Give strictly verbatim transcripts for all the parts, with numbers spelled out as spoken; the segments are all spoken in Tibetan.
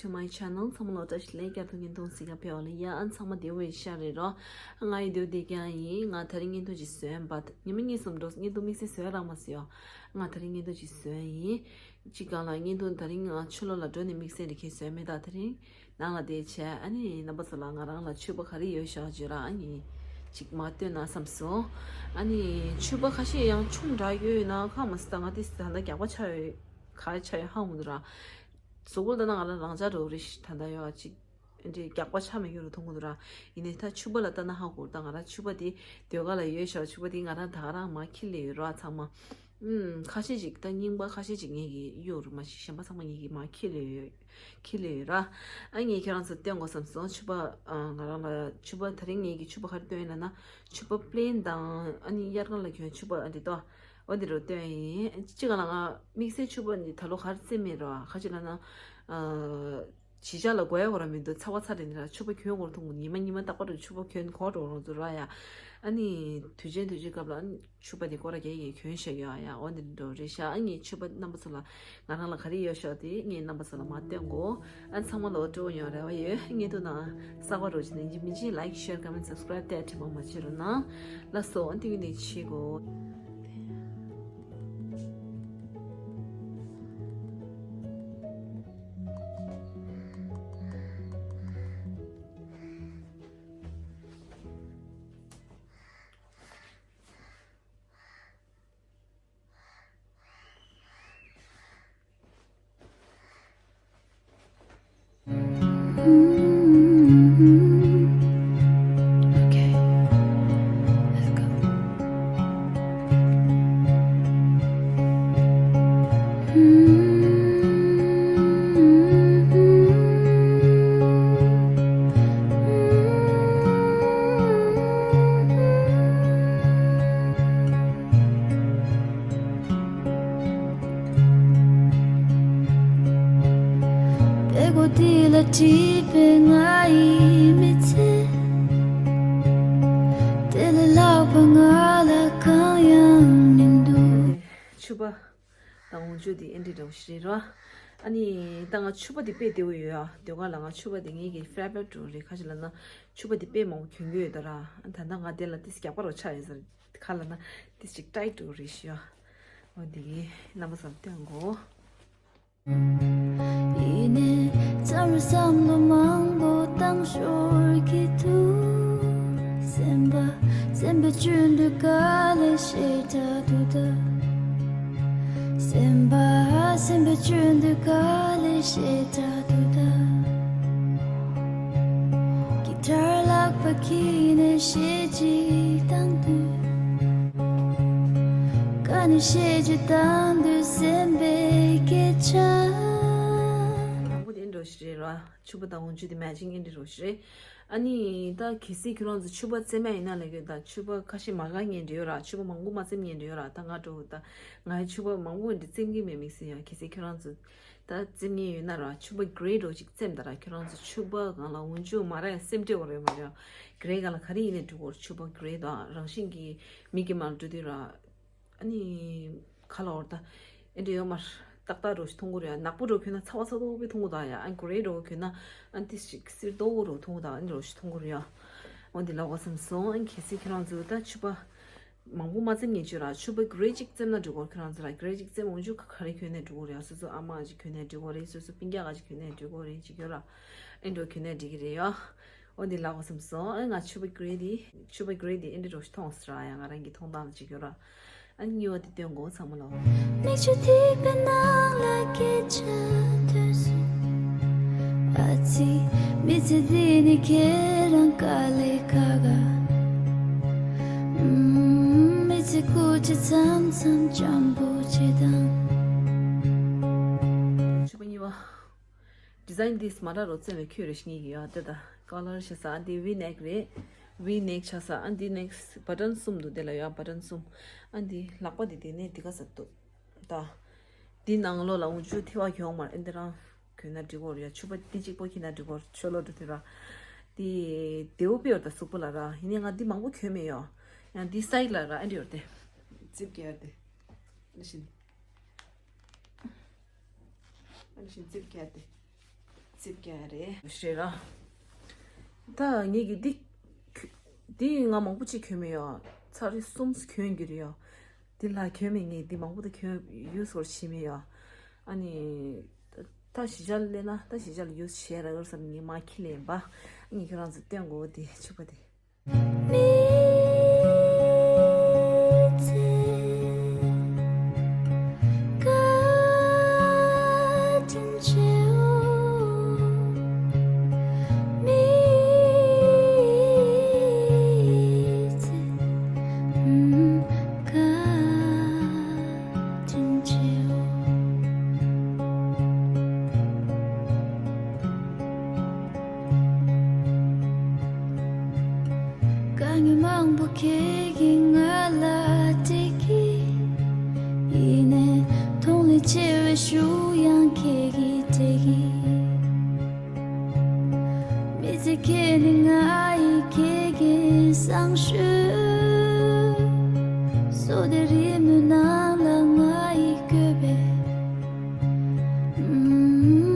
My channel. ཚང་མ་ལ་བཀྲ་ཤིས་བདེ་ལེགས། བསྐྱར་དུ་བརྙན་ཐུང་གཟིགས་ག་ཕེབས་པ་ལ་ཡ། ཨ་ཚང་མ་བདེ་པོ་ཡིན་ཤག་རེད་རོ། ང་ཡི་བདེ་པོ་བདེ་རྐྱང་ཡིན། ང་དེ་རིང་བརྙན་ཐུང་ཅིག་བཟོས་ཡིན་པ། ཉི་མ་གཉིས་གསུམ་འགྲོ་བརྙན་ཐུང་དམིགས་བསལ་བཟོས་རག་མ་སོང་ཡོ། ང་དེ་རིང་བརྙན་ཐུང་ཅིག་བཟོས་ཡིན། གཅིག་སྒང་ལ་བརྙན་ཐུང་དེ་རིང་ང་ཕྱི་ལོགས་ལ་འགྲོ་ནས་དམིགས་བསལ་རེ་ཁྱེད་བཟོས་མེད། ད་དེ་རིང་ནང་ལ་བསྡད་བྱས། ཨ་ནི་རྣམ་པ་ཚོ་ལ་ང་རང་ལ་ཕྱུ་པ་ག་རེ་ཡོད་ཤག་བརྗོད་ར། ཨ་ནི་ཅིག་མར་སྟོན་ན་བསམ་སོང་། ཨ་ནི་ཕྱུ་པ་ཁ་ཤས་ཡང་ཆུང་དྲགས་ཡོད་ན་ཁག་མ་སི་ད་ང་དེ་ད་ལྟ་རྒྱག་པ་ཆགས་ཡོད། ག་རེ་ཆགས་ཡོད་ཧ་གོ་མི་འདུག་ར། གཟུགས་པོ་ལྟ་ན་ང་རང་རང་འཇགས་འགྲོ་རེད་ཤག་ད་ལྟ་ཡོད་ཅིག་འདི་རྒྱགས་པ་ཆགས་མེད་རྒྱུ་རུ་མཐོང་གི་འདུག་ར། ཡིན་ནའི་ད་ཕྱུ་པ་ལ་ལྟ་ན་ཧ་གོ། ད་ང་རང་ཕྱུ་པ་དེ་ཟློས་གར་ལ་ཡོད་ཤག་ཕྱུ་པ་དེ་ང་རང་ད་ག་རང་མར་འཁྱེར་སླེབས་ཡོད་ར་ཚང་མ། ཨུམ། ཁ་ཤས་ཅིག་ད་རྙིང་པ་ཁ་ཤས་ཅིག་ངེད་ཀྱིས་གཡུག་རུ་མ་ཤེས། གཞན་པ་ཚང་མ་ངེད་ཀྱིས་མར་འཁྱེར་སླེབས་ཡོད། འཁྱེར་སླེབས་ཡོད་ར། ཨ་ངས་ཁྱེད་རང་ཚོ་སྟོན་དགོས་བསམ་སོང་། ཕྱུ་པ། ཨ་ང་རང་ལ་ཕྱུ་པ་དེ་རིང་ངེད་ཀྱིས་ཕྱུ་པ་ག་རེ་སྟོན་ཡིན་ལབ་ན། ཕྱུ་པ་པི་ལེན་དང་ཨ་ནི་དབྱར་ཁ་ལ་གྱོན་ཕྱུ་པ་ཨ་འདི་ཏོ། འོ་འདི་རུ་སྟོན་ཡིན། གཅིག་ག་ལ་ང་དམིགས་བསལ་ཕྱུ་པ་འདི་ད་ལོ་ག་རེ་བཙེམས་མེད་ར། ག་ཅི་ལབ་ན། ཨ། བྱི་ཆ་ལ་དགོས་ཡ་གོ་ར་མི་འདུག་ཚ་བ་ཚ་རེད་ནི་ར། ཕྱུ་པ་གྱོན་གོ་ར་མཐོང་གི། ཉི་མ་ཉི་མ་རྟག་པར་ཕྱུ་པ་གྱོན་གོ་འགྲོ་རོགས་ཚོ་ར་ཡ། ཨ་ནི་དུས་ཆེན་དུས་ཆེན་སྐབས་ལ་ཨ་ནི་ཕྱུ་པ་དེ་སྐོར་ར་རྒྱག་གི་གྱོན་བཞག་ཡོད་ཨ་ཡ། འོ་འདི་འདྲ་རེད་ཤག་ཨ་ངས་ཕྱུ་པ་རྣམ་པ་ཚོ་ལ་ང་རང་ལ་ག་རེ་ཡོད་ཤག་དེ་ངས་རྣམ་པ་ཚོ་ལ་མར་སྟོན་གོ་ཨ་ཚང་མ་ལ་སྤྲོ་པོ་ཡོང་རེ་བ་ཡོད། བརྙན་ཐུང་ནང་གསར་པ་རོགས་བྱེད་ན་ཡིན་གཅིག་མིན་གཅིག་like, share, comment, subscribe དེ་དྲི་མ་མ་བྱེད་རོགས་གནང་། ལགས་སོ། ཨ་ཏིང་ཏིང་བྱེད་གོ་པད་མགོ་འདི་ལ་བྲིས་པའི་ང་ཡི་མི་ཚེ། དེ་ལས་ལྷག་པ་ང་ལ་གང་ཡང་མི་འདུག་ཕྱུ་པ་དང་འོག་འཇུག་འདི་ཨེ་འདྲ་འདྲ་བོ་ཞིག་རེད་ར། ཨ་ནི་ད་ང་ཕྱུ་པ་འདི་དཔེ་བདེ་པོ་ཡོད་ཨ། ཟློས་གར་ལ་ང་ཕྱུ་པ་འདི་ངེད་ཀྱི་ཕེ་ཝ་རིཊ་འདྲ་བོ་རེད། ག་ཅི་ལབ་ན་ཕྱུ་པ་འདི་དཔེ་མང་པོ་གྱོན་གྱི་ཡོད་ད་ར། ཨ་ད་ལྟ་ང་དེ་ལ་ཏིས་རྒྱགས་པ་རོ་ཆགས་ཡོད་ས་རེད། ཁ་ལ་ན་ཏིས་ཅིག་ཊའིཊ་འགྲོ་རེད་ཤི་ཡ། འོ་འདི་རྣམ་པ་ཚོར་སྟོན་གོ་ཡིན་ནའི་བསམ་རུང་བསམ་བློ་མང་པོ་བཏང་ཞོར་གྱི་དུས། སེམས་པ་སེམས་པའི་བཅུད་འདུས་ག་ལེ་ཤེས་དྲག་འདུག་ད། སེམས་པ་སེམས་པའི་བཅུད་འདུས་ག་ལེ་ཤེས་དྲག་འདུག་ད། གི་ཊར་ལག་པ་འཁྱེར་ནས་གཞས་ཅིག་བཏང་དུས། ག་ནས་གཞས་ཅིག་བཏང་དུས་སེམས་པའི་སྐད་ཆ། དང་པོ་དེ་འདྲ་ཞིག་རེད་ར། ཕྱུ་པ་དང་འོག་འཇུག་དེ་མེ་ཅིང་ཨེ་འདྲ་རོ་ཞིག་རེད། ཨ་ནི་ད་གལ་སྲིད་ཁྱོད་རང་ཚོ་ཕྱུ་པ་བཙེམ་ཡ་ཡིན་ན་ལབ་ཀྱི་ཡོད། ད་ཕྱུ་པ་ཁ་ཤས་མ་དགའ་མཁན་འདྲ་ཡོད་ར། ཕྱུ་པ་མང་པོ་མ་བཙེམ་མཁན་འདྲ་ཡོད་ར། ད་ང་འདྲ་བོ་ད་ང་ཡི་ཕྱུ་པ་མང་པོ་འདྲ་བཙེམ་གྱི་མེད་མི་སྲིད་ཡ། གལ་སྲིད་ཁྱོད་རང་ཚོ་ད་བཙེམ་མཁན་ཡོད་ན་ར། ཕྱུ་པ་གྷི་རེ་འདྲ་བོ་ཅིག་བཙེམ་ད་ར། ཁྱོད་རང་ཚོ་ཕྱུ་པ་སྒང་ལ་འོག་འཇུག་མ་ར་ཡ་སེམས་ཁྲལ་བ་རེད་མ་རེད་ཡ། གྷི་རེ་སྒང་ལ་ག་རེ་ཡིན་ནའི་འགྲིག་གོ། ཕྱུ་པ་གྷི་རེ་དང་རང་བཞིན་གྱི་མིག་གི་མར་འགྲོ་དུས་ར། ཨ་ནི་ཁ་ལ་འོར་ད་ཨེ་འདྲ་ཡོད་མར་ཏག་ཏག་རོ་ཞིག་མཐོང་གི་རེད་ཡ། ནག་པོ་རོ་གྱོན་ན་ཚ་བ་ཚ་ཏོག་པོ་མཐོང་གི་འདུག་ཡ། ཨ་གྷི་རེ་རོ་གྱོན་ན་ཨ་ཏི་ཞིག་སེར་ཏོག་པོ་རོ་མཐོང་གི་འདུག་ཨ་ནི་རོ་ཞིག་མཐོང་གི་རེད་ཡ། འོ་འདི་ལབ་དགོས་བསམ་སོང་། ཨ་གལ་སྲིད་ཁྱེད་རང་ཚོ་ད་ཕྱུ་པ་མང་པོ་མ་བཙེམ་མཁན་ཅིག་ར། ཕྱུ་པ་གྷི་རེ་གཅིག་བཙེམ་ན་འགྲིག་གོ། ཁྱེད་རང་ཚོ་ར་གྷི་རེ་གཅིག་བཙེམ་འོག་འཇུག་ག་རེ་གྱོན་ནའི་འགྲིག་གོ་རེད་ཡ། སོ་སོ་ཨ་མ་གཅིག་གྱོན་ནའི་འགྲིག་གོ་རེད། སོ་སོ་སྤུན་ཀྱག་གཅིག་གྱོན་ནའི་འགྲིག་གོ་རེད། གཅིག་གྱོན་ར་ཨེ་འདྲ་གྱོན་ནའི་འགྲིག་གི་རེད་ཡ། འོ་འདི་ལབ་དགོས་བསམ་སོང་། ཨ་ང་ཕྱུ་པ་གྷི་རེ་འདི་ཕྱུ་པ་གྷི་རེ་འདི་ཨེ་འདྲ་རོ་ཞིག་མཐོང་སོང་ར་ཡ། ང་རང་གི་མཐོང་སྟངས་ལ་གཅིག་གྱོན་ར། ཨ་གཉིས་པ་དེ་སྟོན་གོ་ཚང་མ་ལ། མིག་ཆུ་ཐིགས་པའི་ནང་ལ་སྐད་ཆ་ཐོན་སོང་། ཨ་ཙི། མི་ཚེ་འདི་ནི་ཁྱེད་རང་དཀའ་ལས་ཁག་ག་ཨུམ། མི་ཚེ་སྐུ་ཚེ་མཚམས་མཚམས་འཇམ་པོ་བྱེད་དང་། ཕྱུ་པ་གཉིས་པ། ཌི་ཟའིན་འདི་སྨ་ར་རོ་བཙེམ་པའི་ཁྱོད་རེ་ཞིག་གཉིས་ཀྱི་ཡོད་དེ་ད། ཀ་ལར་ཆ་ས་ཨ་འདི་ཝི་ནེག་རེད། ཝི་ནེག་ཆ་ས་ཨ་འདི་ནེག་སི་བ་ཊན་གསུམ་འདུག་དེ་ལ་ཡོད་བ་ཊན་གསུམ། ཨ་འདི་ལག་པ་འདི་དེ་ནས་འདི་ག་ས་འདུག་ད། འདི་ནང་ལོགས་ལ་འུ་ཅུ་ཐི་བ་གྱོང་མར་ཨེ་འདི་རང་གྱོན་ན་འགྲིག་གོ་རེད་ཡ། ཕྱུ་པ་འདི་གཅིག་པོ་གྱོན་ན་འགྲིག་གོ་ཆོ་ལོ་འགྲོ་དུས་ར། འདི་བདེ་བོ་དཔེ་ཡོད་ད་གཟུགས་པོ་ལ་ར། ཡིན་ནའི་ང་འདི་མང་པོ་གྱོན་མེད་ཡོ། ཡང་འདི་སའིཌ་ལ་ར་ཨེ་འདི་ཡོད་དེ། ཙིབ་རྒྱག་དེ། ཨ་ནི་བཞིན། ཨ་ནི་བཞིན་ཙིབ་རྒྱག་དེ། རྩིབ་རྒྱག་རེད། ཞེས་ར། ད་ངེད་ཀྱི་འདི། འདི་ང་མང་པོ་ཅིག་གྱོན་མེད་ཡོད། ཚར་རེ་གསུམ་གྱོན་གྱི་རེད་ཡོད། འདི་ལ་གྱོན་མེད། ངས་འདི་མང་པོ་ད་གྱོན་ཡུ་སི་བར་བྱེད་མེད་ཡོད། ཨ་ནི། ད་གཞིས་ཆགས་སླེབས་ན་ད་གཞིས་ཆགས་ལ་ཡུ་སི་བྱེད་ར་གར་བསམ་ངས་མ་ཁྱི་ལེན་པ། ངས་ཁྱེད་རང་ཚོ་སྟོན་དགོས་འདི་ཕྱུ་པ་དེ། དཀའ་ངལ་མང་པོ་ཁྱེད་ཀྱིས་ང་ལ་སྤྲད་ཀྱི། ཡིན་ནའི་མཐོང་ལས་ཆེ་བའི་ཤུགས་ཡང་ཁྱེད་ཀྱིས་སྤྲད་ཀྱི། མི་ཚེ་ཁྱེད་ནི་ང་ཡི་ཁྱེད་ཀྱི་བསང་ཞུ། བསོད་བདེ་རི་མོའི་ནང་ལ་ང་ཡི་བཀོད་པའི།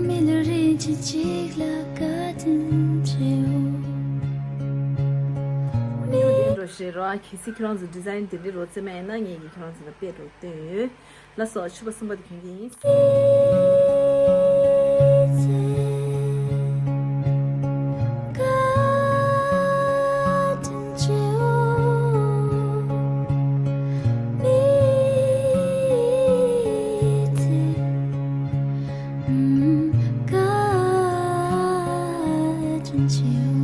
མི་ལུས་རིན་ཆེན་གཅིག་ལ་བཀའ་དྲིན་ཆེའོ། འགྲོ་ཞེས་རོ། གལ་སྲིད་ཁྱེད་རང་ཚོ་ཌི་ཛའིན་དེ་འདྲའི་རོ་རྩེ་མ་ཡིན་ན་ངས་ཀྱིས་ཁྱེད་རང་ཚོ་ལ་དཔེ་རོ་སྟོན་ཡོད། ལགས་སོ། ཕྱུ་པ་གསུམ་པ་དེ་གྱོན་གྱི་ཡིན། བཀའ་དྲིན་ཆེའོ།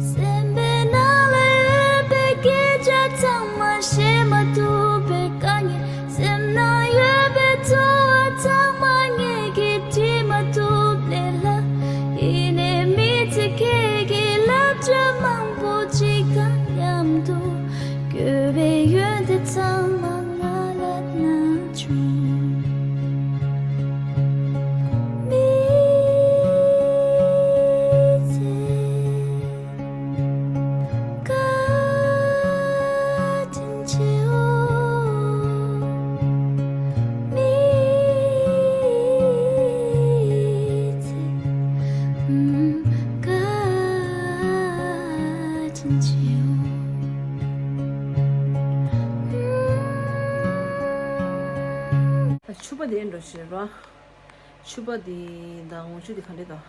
སེམས་པའི་ནང་ལ་ཡོད་པའི་སྐད་ཆ་ཚང་མ་བཤད་མ་ཐུབ་པའི་དཀའ་ངལ། སེམས་ནང་ཡོད་པའི་ཚོར་བ་ཚང་མ་ངེད་ཀྱིས་བྲིས་མ་ཐུབ་ལས་སླ། ཡིན་ནའི་མི་ཚེ་ཁྱེད་ཀྱི་བསླབ་བྱ་མང་པོ་ཅིག་དང་མཉམ་དུ། བཀོད་པའི་ཡོན་ཏན་ཚང་མ་ང་ལ་གནང་བྱུང་། མི་ཚེ། བཀའ་དྲིན་ཆེའོ། མི་ཚེ། བཀའ་དྲིན་ཆེའོ། ཕྱུ་པ་དེ་འགྲོ་ཞེས་རོ། ཕྱུ་པ་དེ་དང་ངོ་ཆུ་དེ་ག་འདྲ་དང་།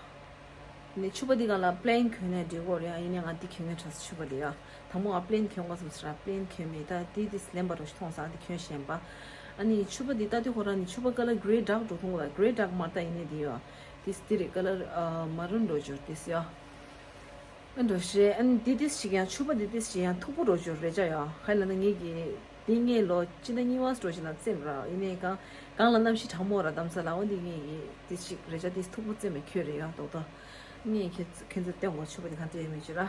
ནས་ཕྱུ་པ་འདི་སྒང་ལ་པི་ལེན་གྱོན་ནས་འགྲིག་གོ་རེད། ཡིན་ནའི་ང་འདི་གྱོན་མཁན་གྲས་སུ་ཕྱུ་པ་རེད་ཡ། དང་པོ་ང་པི་ལེན་གྱོན་དགོས་བསམ་ཟེར་ར། པི་ལེན་གྱོན་མེད། ད་འདི་འདི་ལེན་པ་རོ་ཞིག་མཐོང་སོང་། འདི་གྱོན་ཞེན་པ། ཨ་ནི་ཕྱུ་པ་འདི་ལྟ་དུས་ཁོ་རང་ནི་ཕྱུ་པ་ཀ་ལར་གྷི་རེ་ཌག་འགྲོ་མཐོང་གོ། ད་གྷི་རེ་ཌག་མ་རེད། ད་ཡིན་ནའི་འདི་ཡོད། འདི་འདི་རེད། ཀ་ལར་མ་རུན་འགྲོ་འཇོར་འདི་ཡོད། ཨ་འགྲོ་ཞེས། ཨ་ནི་འདི་འདི་ཞིག་ཡང་ཕྱུ་པ་འདི་འདི་ཞིག་ཡང་མཐུག་པོ་འགྲོ་འཇོར་རེད་ཅག་ཡ། ག་ལ་ན་ངེད་ཀྱི་འདི་ངའི་ལོ་ཕྱི་ཟླ་གཉིས་པ་འགྲོ་ཞིག་ན་བཙེམས་ར། ཡིན་ནའི་གང་གང་ལ་གནམ་གཤིས་གྲང་མོ་ར་གདམ་ས་ལ། འོ་འདི་ངེད་ཀྱི་འདི་ཞིག་རེད་ཅག། འདི་མཐུག་པོ་བཙེམས་མེད་ཁྱོད་རེད་ཡ། རྡོག་རྡོག་ངས་ཁྱེད་ཁྱེད་ཚོ་སྟོན་གོ། ཕྱུ་པ་འདི་གང་འདྲ་ཡོད་མེད་ཅིག་ར།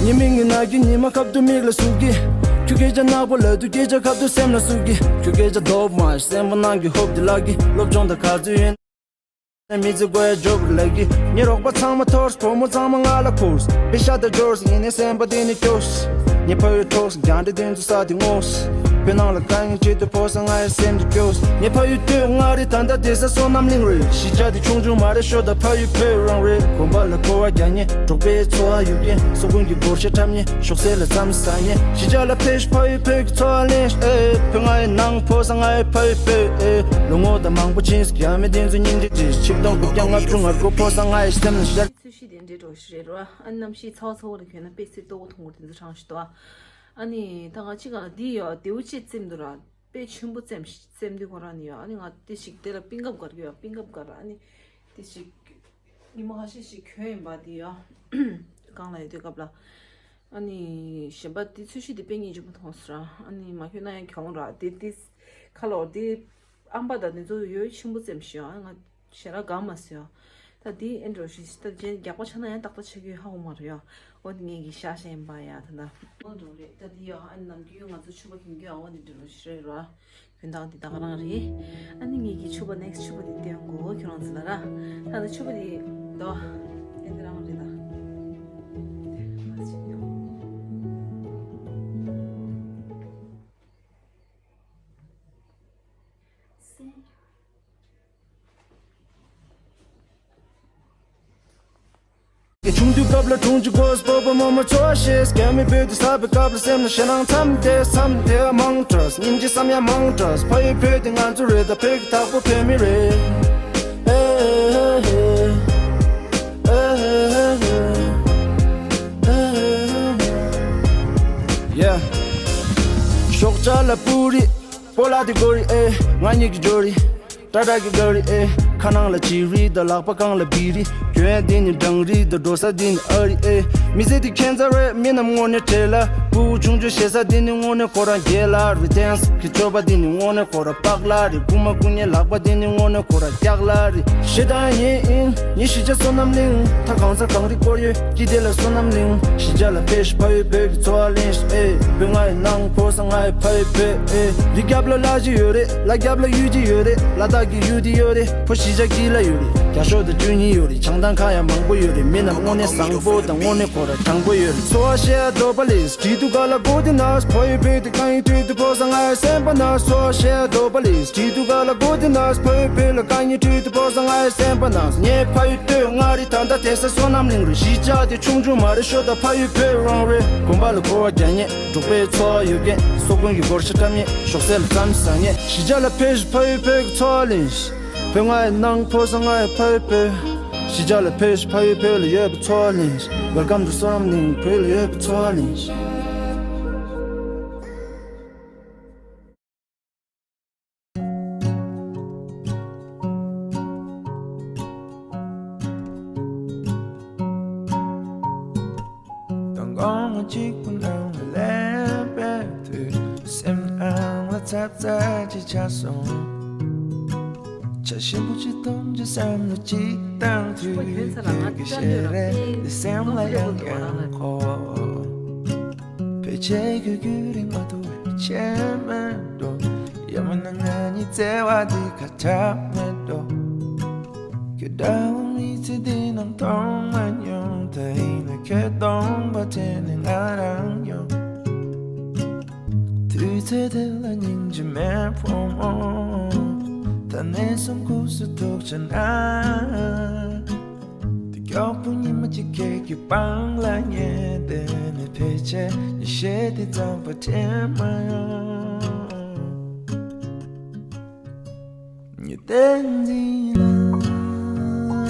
ཉི་མ་ངའི་ནག་གི་ཉི་མ་ཁབ་ཏུ་མིག་ལ་ཟུག་གི། ཁྱོད་སྐད་ཆ་ནག་པོ་ལབ་དུས་སྐད་ཆ་ཁབ་ཏུ་སེམས་ལ་ཟུག་གི། ཁྱོད་སྐད་ཆ་རྡོབ་མ་སེམས་པ་ནང་གི་ཧོབ་དེ་ལག་གི་སློབ་སྦྱོང་དང་ག་ཚོད་ཡིན། མི་ཚེ་དགོས་ཡ་འཇོག་ལབ་གི། ངའི་རོགས་པ་ཚང་མ་འཐོར། བུ་མོ་ཚང་མ་ང་ལ་འཁུར། པེ་ཤ་དང་འབྱོར། ཡིན་ནའི་སེམས་པ་དེ་ནི་སྐྱོ། ངའི་ཕ་ཡུལ་འཕྲོག། རྒྱང་འདྲེ་དེ་ཚོ་ས་དེ་ངོ་། བོད་ནང་ལ་དཀའ་ངལ་འཕྲད་དུས་ཕོ་གསར་ང་ཡི་སེམས་དེ་སྐྱོ། ངའི་ཕ་ཡུལ་སྟོད་མངའ་རིས། ད་ལྟ་བསྡད་ས་བསོད་ནམས་གླིང་རེད། གཞིས་ཆགས་དེ་ཆུང་ཆུང་མ་རེད། ཤོད་ད་ཕ་ཡུལ་བོད་རང་རེད། དགོན་པ་ལ་སྐོར་བ་རྒྱག་མཁན་འབྲོག་པའི་འཚོ་བ་ཡོད་མཁན། སྲོག་ཀུན་གྱི་སྒོར་གཞས་འཁྲབ་མཁན། ཞོགས་ཟས་ལ་རྩམ་ཟ་མཁན། གཞིས་ཆགས་ལ་ཕེབས་ཤིག་ཕ་ཡུལ་བོད་ཀྱི་འཚོ་བ་ལེན་ཤིག་ཨེ། བོད་ང་ཡི་ནང་ཕོ་གསར་ང་ཡི་ཕ་ཡུལ་བོད་ཨེ། ལོ་ངོ་དང་མང་པོ་ཕྱིན་སོང་། རྒྱ་མི་དེ་ཚོ་སྙིང་རྗེ་ཆིག་སྟོང་དགུ་བརྒྱ་ལྔ་བཅུ་ང་དགུ། ཕོ་གསར་ང་ཡི་སེམས་ལ་ཤར། ཚོས་གཞི་དེ་འདྲའི་འགྲོ་ཞིག་རེད་རོ། ཨ་ནི་གནམ་གཤིས་ཚ་བ་ཚ་བོ་ལ་གྱོན་ན་དཔེ་ཚེ་ལྟོ་གོ་ཐུང་གོ་དེ་ཚོ་གྲང་ཞིག་འདུག་ཨ་ནི་ད་ང་གཅིག་ག་ལ་འདི་ཡོད། དེའུ་ཅིག་བཙེམས་འདུག་ར། དཔེ་ཆེན་པོ་བཙེམས་བཙེམས་དུས་ཁོ་རང་ནི་ཡོད། ཨ་ནི་ང་དེ་ཞིག་དེ་ལ་པིན་ཀབ་གར་གྱི་ཡོད། པིན་ཀབ་གར་ར། ཨ་ནི་དེ་ཞིག་ཉི་མ་ཁ་ཤས་ཤིག་གྱོན་ཡིན་པ་དེ་ཡོད། གང་ལ་ཡོད་དུས་སྐབས་ལ། ཨ་ནི་གཞན་པ་དེ་ཚོས་གཞི་དེ་དཔེ་སྙིང་རྗེ་མོ་མཐོང་སོང་ར། ཨ་ནི་མ་གྱོན་ན་ཡང་གྱོང་ར། དེ་དེ་ཁ་ལོ་དེ་ཨམ་པ་དང་དེ་ཚོ་ཡོད་ཆེན་པོ་བཙེམས་ཤིག་ཨ་ནི་ང་ཞེ་དྲག་དགའ་མ་སོང་ཡ། ད་འདི་ཨེ་འགྲོ་ཞིག་ད་རྗེས་རྒྱག་པ་ཆགས་ན་ཡང་ཏག་ཏག་ཆགས་རྒྱུ་ཧ་གོ་མ་རེད་ཡ། འོ་དེ་ངས་ཀྱི་ཤ་ཤ་ཡིན་པ་ཡ། ད་ད་འོ་འགྲོ་རེད། ད་འདི་ཡ་ཨ་ནི་ནམ་རྒྱུན་ང་ཚོ་ཕྱུ་པ་གྱོན་རྒྱུ་ཨ་འོ་དེ་འགྲོ་ཞིག་རེད་ར། གྱོན་སྟངས་དེ་ད་ག་རང་རེད། ཨ་ནི་ངས་ཀྱི་ཕྱུ་པ་ནེག་སི་ཕྱུ་པ་དེ་སྟོན་གོ་ཁྱོད་རང་ཚོ་ལ་ར། ད་ད་ཕྱུ་པ་དེ་དོ་ཨེ་དེ་རང་རེད་ད། ཆུང་དུས་སྐབས་ལ་དྲུང་ཆེ་གོས་སྤོབས་པ་མོ་མོ་ཚོ་ཤེས། སྐྱ་མི་བོད་དུ་ས་པའི་སྐབས་ལ་སེམས་ལ་ཞེད་སྣང་མཚམས་དེ་མཚམས་དེ་མང་དྲགས། སྙིང་རྗེ་བསམ་ཡ་མང་དྲགས། ཕ་ཡུལ་བོད་དེ་ང་ཚོ་རེད། ད་བོད་ཀྱི་བདག་པོ་བོད་མི་རེད། ཨེ་ཨེ་ཨེ་ཨེ་ཨེ། ཡ། ཤོག་བྱ་ལ་པུ་རི། སྤོ་ལགས་དེ་གོ་རི་ཨེ། ང་གཉིས་ཀྱི་འབྱོར་རི། ཏྲ་ཏྲ་གི་ག་རི་ཨེ། ཁ་ནང་ལ་ཅི་རི་དང་ལག་པ་གང་ལ་བི་རི། གྱོན་ཡ་འདི་ནི་འབྲང་རི་དང་འགྲོ་ས་འདི་ནི་ཨ་རི་ཨེ། མི་ཚེ་འདི་ཁྱད་མཚར་རེད། མི་རྣམས་དངོས་གནས་བྲེལ་ལ། ཕྲུ་གུ་ཆུང་ཆུང་བཞེས་ས་འདི་ནི་དངོས་གནས་ཁོ་རང་རྒྱལ་ལ་རེད། ཏེན་སི་གི་སྤྱོད་པ་འདི་ནི་དངོས་གནས་ཁོ་རང་པགས་ལ་རེད། རྐུ་མ་རྐུ་མཁན་ལག་པ་འདི་ནི་དངོས་གནས་ཁོ་རང་སྐྱག་ལ་རེད། ཞེ་སྡང་ཡིན་ཡིན་ཉི་ཤུ་ཆ་བསོད་ནམས་གླིང་། ད་གང་ཚར་གངས་རི་སྐོར་ཡོད་ཀྱི་དེ་ལ་བསོད་ནམས་གླིང་། གཞིས་ཆགས་ལ་ཕེབས་ཤིག་ཕ་ཡུལ་བོད་ཀྱི་འཚོ་བ་ལེན་ཤིག་ཨེ། བོད་ང་ཡི་ནང་ཕོ་གསར་ང་ཡི་ཕ་ཡུལ་བོད་ཨེ། རི་རྒྱབ་ལ་ལ་གཞི་ཡོད་རེད། ལ་རྒྱབ་ལ་གཡུ་ལྗི་ཡོད་རེད། ལ་དྭགས་ཀྱི་གཡུ་དེ་ཡོད་རེད། ཕོ་གཞིས་ཆགས་དཀྱིལ་ལ་ཡོད་རེད། བརྒྱ་ཤོག་དང་བཅུ་གཉིས་ཡོད་རེད། བྱང་ཐང་ཁ་ཡང་མང་པོ་ཡོད་རེད། མི་རྣམས་དངོས་གནས་བཟང་པོ་དང་དངོས་གནས་ཁོ་རང་དྲང་པོ་ཡོད་རེད། འཚོ་བ་བཤད་ཡ་འདོད་པ་ལས་བྲིས་དུས་ག་ལ་གོ་དེ་ན་ཕ་ཡུལ་བོད་དེ་གང་ཡིན་དུས་དུ་ཕོ་གསར་ང་ཡི་སེམས་པ་ན། འཚོ་བ་བཤད་ཡ་འདོད་པ་ལས་བྲིས་དུས་ག་ལ་གོ་དེ་ན་ཕ་ཡུལ་བོད་ལ་གང་ཡིན་དུས་དུ་ཕོ་གསར་ང་ཡི་སེམས་པ་ན། ངའི་ཕ་ཡུལ་སྟོད་མངའ་རིས། ད་ལྟ་བསྡད་ས་བསོད་ནམས་གླིང་རེད། གཞིས་ཆགས་དེ་ཆུང་ཆུང་མ་རེད། ཤོད་ད་ཕ་ཡུལ་བོད་རང་རེད། དགོན་པ་ལ་སྐོར་བ་རྒྱག་མཁན། འབྲོག་པའི་འཚོ་བ་ཡོད་མཁན། སྲོག་ཀུན་གྱི་སྒོར་གཞས་འཁྲབ་མཁན། ཞོགས་ཟས་ལ་རྩམ་ཟ་མཁན། གཞིས་ཆགས་ལ་ཕེབས་ཤིག་ཕ་ཡུལ་བོད་ཀྱི་འཚོ་བ་ལེན་ཤིག་བོད་ང་ཡི་ནང་ཕོ་གསར་ང་ཡི་ཕ་ཡུལ་བོད། གཞིས་ཆགས་ལ་ཕེབས་ཤིག་ཕ་ཡུལ་བོད་ལ་ཡོད་པའི་འཚོ་བ་ལེན་ཤིག Welcome to བསོད་ནམས་གླིང་། བོད་ལ་ཡོད་པའི་འཚོ་བ་ལེན་ཤིག་མདང་དགོང་མོ་གཅིག་པུ་ནང་ལ་སླེབས་པའི་དུས། སེམས་ནང་ལ་ཚབ་ཚབ་ཅིག་ཆགས་སོང་། བྱ་ཞིམ་པོ་ཅིག་འཐུང་རྒྱུ་བསམ་བློ་ཅིག་བཏང་དུས། ཁྱོད་ཀྱི་ཞལ་རས་འདི་སེམས་ལ་ཡང་ཡང་འཁོར། ཕལ་ཆེར་ཁྱོད་ཁྱོད་རིང་མ་ཐུག་པའི་ཆེ་མེད་འགྲོ། ཡང་མིན་ན་ང་གཉིས་བརྩེ་བ་འདི་ཁ་ཁྲ་མེད་འགྲོ། ཁྱོད་འདྲ་བོ་མི་ཚེ་འདི་ནང་མཐོང་མ་མྱོང་། ད་ཡིན་ན་ཁྱོད་སྟོང་པ་དྲན་ནས་ང་རང་ཡོང་། དུས་ཚོད་དེ་ལ་སྙིང་རྗེ་མེད་ཕོ་མོ། ད་ནས་བཟུང་སྐུ་གཟུགས་ཐུག་ཆ་ན། དེ་མགྱོགས་པོ་ཉི་མ་གཅིག་ཁྱེད་ཀྱི་པང་ལ་ཉལ་བསྡད་ནས། ཕལ་ཆེར་ཉི་ཤེལ་དེ་གཙང་པ་དྲན་མ་ཡོང་། ཉི་ཟླ་འདི་ལ་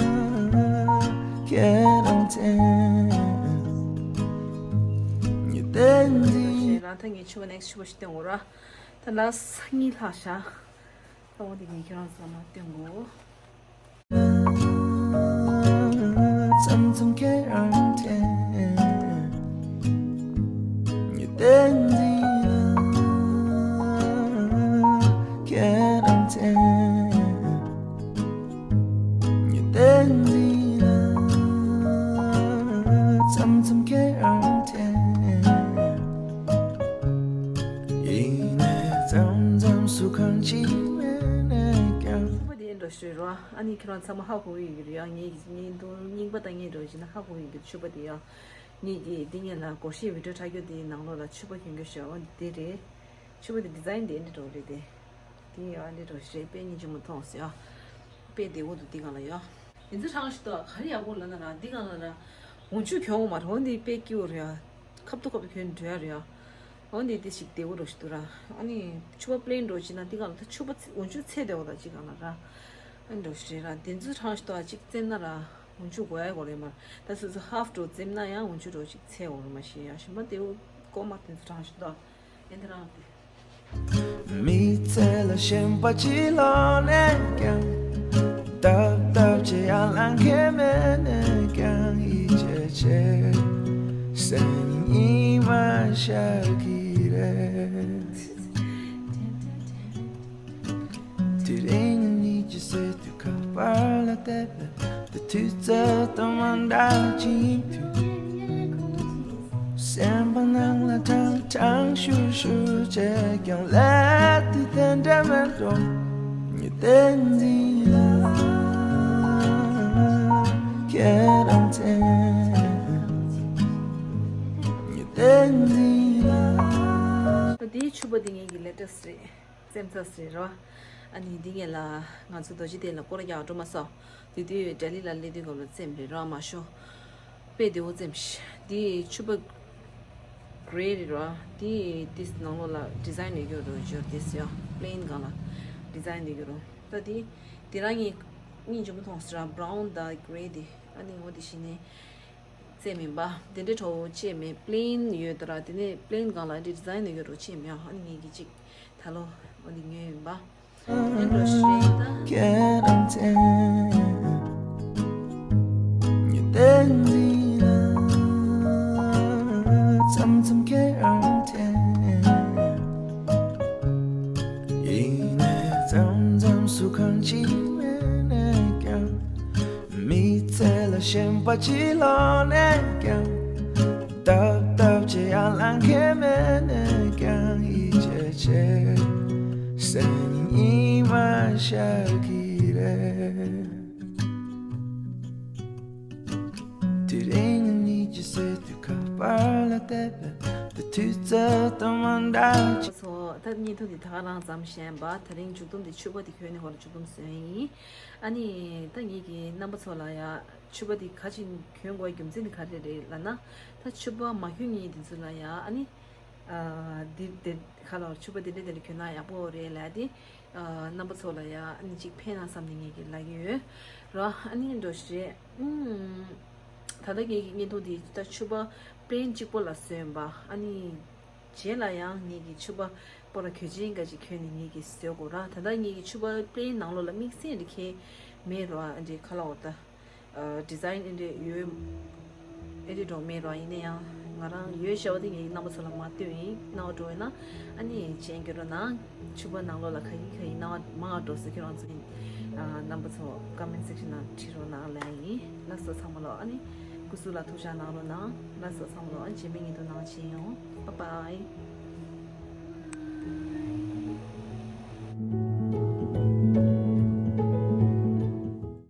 ཁྱེད་རང་དྲན། ཉི་ཟླ་འདི། ཞེས་ན་ད་ངས་ཕྱུ་པ་ནེག་སི་ཕྱུ་པ་ཞིག་སྟོན་དགོས་ར། ད་ལ་སང་ཉིན་ལྷག་ཤག་ད་འོ་དེ་ངས་ཁྱེད་རང་ཚོ་ལ་མར་སྟོན་དགོས། མཚམས་མཚམས་ཁྱེད་རང་དྲན། ཉི་ཟླ་འདི་ལ་ཁྱེད་རང་དྲན། ཉི་ཟླ་འདི་ལ་མཚམས་མཚམས་ཁྱེད་རང་དྲན། ཡིན་ནའི་མཚམས་མཚམས་སུ་གང་ཅི་མེད་ནས་ཀྱང་། ཕྱུ་པ་དེ་འདྲ་ཞིག་རེད་རོ། ཨ་ནི་ཁྱེད་རང་ཚང་མ་ཧ་གོ་གི་ཡོད་ཀྱི་རེད་ཡ། ངའི་བརྙན་ཐུང་རྙིང་པ་དང་རྙིང་རོ་བྱས་ན་ཧ་གོ་གི་ཡོད་ཀྱི་རེད། ཕྱུ་པ་དེ་ཡ། ངས་ཀྱི་འདི་ངས་ལ་སྒོར་གཞས་བི་ཌིའོ་འཁྲབ་རྒྱུ་དེའི་ནང་ལོགས་ལ་ཕྱུ་པ་གྱོན་རྒྱུ་ཞེས་པ་འདི་རེད། ཕྱུ་པ་དེ་ཌི་ཛའིན་དེ་འདི་འདྲ་རེད་དེ། དེ་ཡང་འདི་འདྲ་ཞིག་རེད། དཔེ་སྙིང་རྗེ་མོ་མཐོང་སོང་ཡ། དཔེ་བདེ་བོ་འདུག་འདི་སྒང་ལ་ཡ། དེ་ཚོ་ཧྲང་ཞིག་ཏོ་ག་རེ་ཡག་པོ་ལབ་ན་ར། འདི་སྒང་ལ་ར་འོག་འཇུག་གྱོན་འོང་མ་རེད། འོ་འདི་དཔེ་སྐྱིད་པོ་རེད་ཡ། ཁབ་ཏོ་ཁབ་ཏོ་གྱོན་འགྲོ་ཡ་རེད་ཡ། འོ་འདི་དེ་ཞིག་བདེ་བོ་འདྲ་ཞིག་འདུག་ར། ཨ་ནི་ཕྱུ་པ་པི་ལེན་འདྲ་ཞིག་ན་འདི་སྒང་ལ་ད་ཕྱུ་པ་འོག་འཇུག་ཚད་བདེ་བོ་དང་གཅིག་སྒང་ལ་ར། ཨ་འདྲ་ཞིག་རེད་ར། དེ་ཚོ་ཧྲང་ཞིག་ཏོ་གཅིག་བཙེམ་ན་ར། འོག་འཇུག་དགོས་ཡ་དགོས་རེད་མ་རེད། ད་སོ་སོ་ཧབ་འདྲ་བཙེམ་ན་ཡང་འོག་འཇུག་འདྲ་ཞིག་ཚད་འོང་རེད་མ་ཤེས་ཡ། ཞིམ་པ་དེ་བོ་ཀོ་མ་དེ་ཚོ་ཧྲང་ཞིག་ཏོ། ཨེ་འདི་རང་དེ། མི་ཚེ་ལ་ཞེན་པ་ཅི་ལོག་ནས་ཀྱང་། སྟབས་སྟབས་ཀྱིས་ཡར་ལངས་མཁན་མེད་ནས་ཀྱང་། ཡིད་ཆེས་ཆེ་སེམས་ཉིད་ཉི་མ་ཤར་གྱི་རེད། དེ་རིང་ཉིད་ཀྱི་སེམས། ཁ་པར་ལ་བལྟས་པས་དེ་དུས་ཚོད་དང་མ་འདྲ་ཅིག་ཐུག་སེམས་པ་ནང་ལ་ཀྲང་ཀྲང་ཤུར་ཤུར་བྱས་ཀྱང་ལས་དེ་དེ་འདྲ་མེད་འགྲོ། ཉི་ཟླའི་འཛིན་ལ་ཁྱེད་རང་མཚན། ཉི་ཟླའི་འཛིན་ལ། ད་དེའི་ཕྱུ་པ་དེ་ངེད་ཀྱི་ལེ་ཊེ་སི་ཊི་རེད། བཙེམ་ཚར་ཟེར་རོ། ཨ་ནི་འདི་ངེད་ལ་ང་ཚོ་རྡོ་རྗེ་གདན་ལ་སྐོར་ར་རྒྱག་འགྲོ་མ་སོང་། དེ་དུས་ལྡི་ལི་ལ་སླེབས་དུས་སྐབས་ལ་བཙེམ་རེད་རོ། མ་ཤོ་དཔེ་བདེ་བོ་བཙེམ་ཤག་འདི་ཕྱུ་པ་གྷི་རེ་རེད་རོ། འདི་དེ་ནང་ལོགས་ལ་ཌི་ཛའིན་ཡོད་རྒྱུ་རོ། འབྱོར་དེ་སི་ཡོ་པི་ལེན་སྒང་ལ་ཌི་ཛའིན་ཡོད་རྒྱུ་རོ། ད་དེ་དེ་རང་ངས་སྙིང་རྗེ་མོ་མཐོང་ཟེར་ར། བྷ་རའུན་དང་གྷི་རེ་དེ། ཨ་ནི་འོ་དེ་བྱས་ནས། བཙེམ་ཡིན་པ། དེ་འདྲའི་བྲོ་བོ་ཅིག་མེད། པི་ལེན་ཡོད་དོ་ར། དེ་ནས་པི་ལེན་སྒང་ལ་འདི་ཌི་ཛའིན་ཡོད་རོ་ཅིག་མེད། ཨ་ནི་ངེད་ཀྱིས་ཅིག་ད་ལོ་འོ་འདི་ཉོས་ཡིན་པ། དེ་འདྲ་ཞིག་རེད་ད། ཉི་ཟླའི་འཛིན་ལ་མཚམས་མཚམས་ཁྱེད་རང་དྲན། ཡིན་ནའི་མཚམས་མཚམས་སུ་གང་ཅི་མེད་ནས་ཀྱང་། མི་ཚེ་ལ་ཞེན་པ་ཅི་ལོག་ནས་ཀྱང་། སྟབས་སྟབས་ཀྱིས་ཡར་ལངས་མཁན་མེད་ནས་ཀྱང་། ཡིད་ཆེས་ཆེ་སེམས་ཉིད་ཉི་མ་ཤར་གྱི་རེད། དེ་རིང་ཉིད་ཀྱི་སེམས་དུ་ཁ་པར་ལ་བལྟས་པས་དེ་དུས་ཚོད་དང་མ་འདྲ་ཅིག་ཚོ་ད་བརྙན་ཐུང་འདི་ད་ག་རང་ཙམ་བཞག་པ། དེ་རིང་མཇུག་སྡོམ་འདི་ཕྱུ་པ་འདི་གྱོན་ནས་ཧོ་ལ་མཇུག་སྡོམ་བཟོས་ཡིན། ཨ་ནི་ད་ངེད་ཀྱི་རྣམ་པ་ཚོ་ལ་ཡ་ཕྱུ་པ་འདི་ག་ཅིག་གྱོན་དགོས་རྒྱུ་མཚན་འདི་ག་རེ་རེད་ལབ་ན། ད་ཕྱུ་པ་མ་གྱོན་མཁན་འདི་ཚོ་ལ་ཡ་ཨ་ནི་ཨ་འདི་འདི་ག་ལ་ཕྱུ་པ་འདི་འདྲ་འདི་འདྲ་གྱོན་ན་ཡག་པོ་རེད་ལབ་དེ། ཨ་རྣམ་པ་ཚོ་ལ་ཡ་ཨ་ནི་ཅིག་ཕན་ན་བསམ་ནས་ངེད་ཀྱིས་ལབ་ཀྱི་ཡོད་ར། ཨ་ནི་འདྲ་ཞིག་རེད། ཨུམ། ད་ལྟ་ངེད་ཀྱི་བརྙན་ཐུང་འདི་ད་ཕྱུ་པ་པི་ལེན་གཅིག་པོ་ལ་བཟོས་ཡིན་པ། ཨ་ནི་རྗེས་ལ་ཡང་ངེད་ཀྱིས་ཕྱུ་པ་པོ་ར་གོས་ཆེན་འགའ་ཞིག་གྱོན་ནས་ངེད་ཀྱིས་བཟོ་དགོས་ར། ད་ལྟ་ངེད་ཀྱི་ཕྱུ་པ་པི་ལེན་ནང་ལོགས་ལ་དམིགས་བསལ་འདི་གས་མེད་ར། ཨ་འདྲའི་ཁ་ལག་འོ་ད། ཨ་ཌི་ཛའིན་ཨེ་འདྲ་ཡོད། ཨེ་འདྲ་འགྲོ་མེད་རོགས། ཡིན་ན་ཡང་ང་རང་ཡོད་ཤ་བ་དེ་ངའི་རྣམ་པ་ཚོ་ལ་མ་སྟོན་ཡིན། རྣ་བ་འགྲོ་ཡིན་ན་ཨ་ནི་མཆན་རྒྱག་རོགས་གནང་། ཕྱུ་པ་ནང་ལོགས་ལ་ག་ཡིན་ག་ཡིན་རྣ་བ་མང་བ་འགྲོ་ཟེར་ཁྱེད་རང་ཚོ་ཡིན། ཨ་རྣམ་པ་ཚོ་ཀོ་མེན་སེག་ཤན་ནང་བྲིས་རོགས་གནང་ལབ་ཡིན། ལགས་སོ་ཚང་མ་ལོ། ཨ་ནི་སྐུ་གཟུགས་ལ་ཐུགས་ཅག་གནང་རོགས་གནང་། ལགས་སོ་ཚང་མ་ལོ། ཨ་ནི་རྗེས་མའི་བརྙན་ཐུང་ནང་མཇལ་ཡོང་། Bye bye།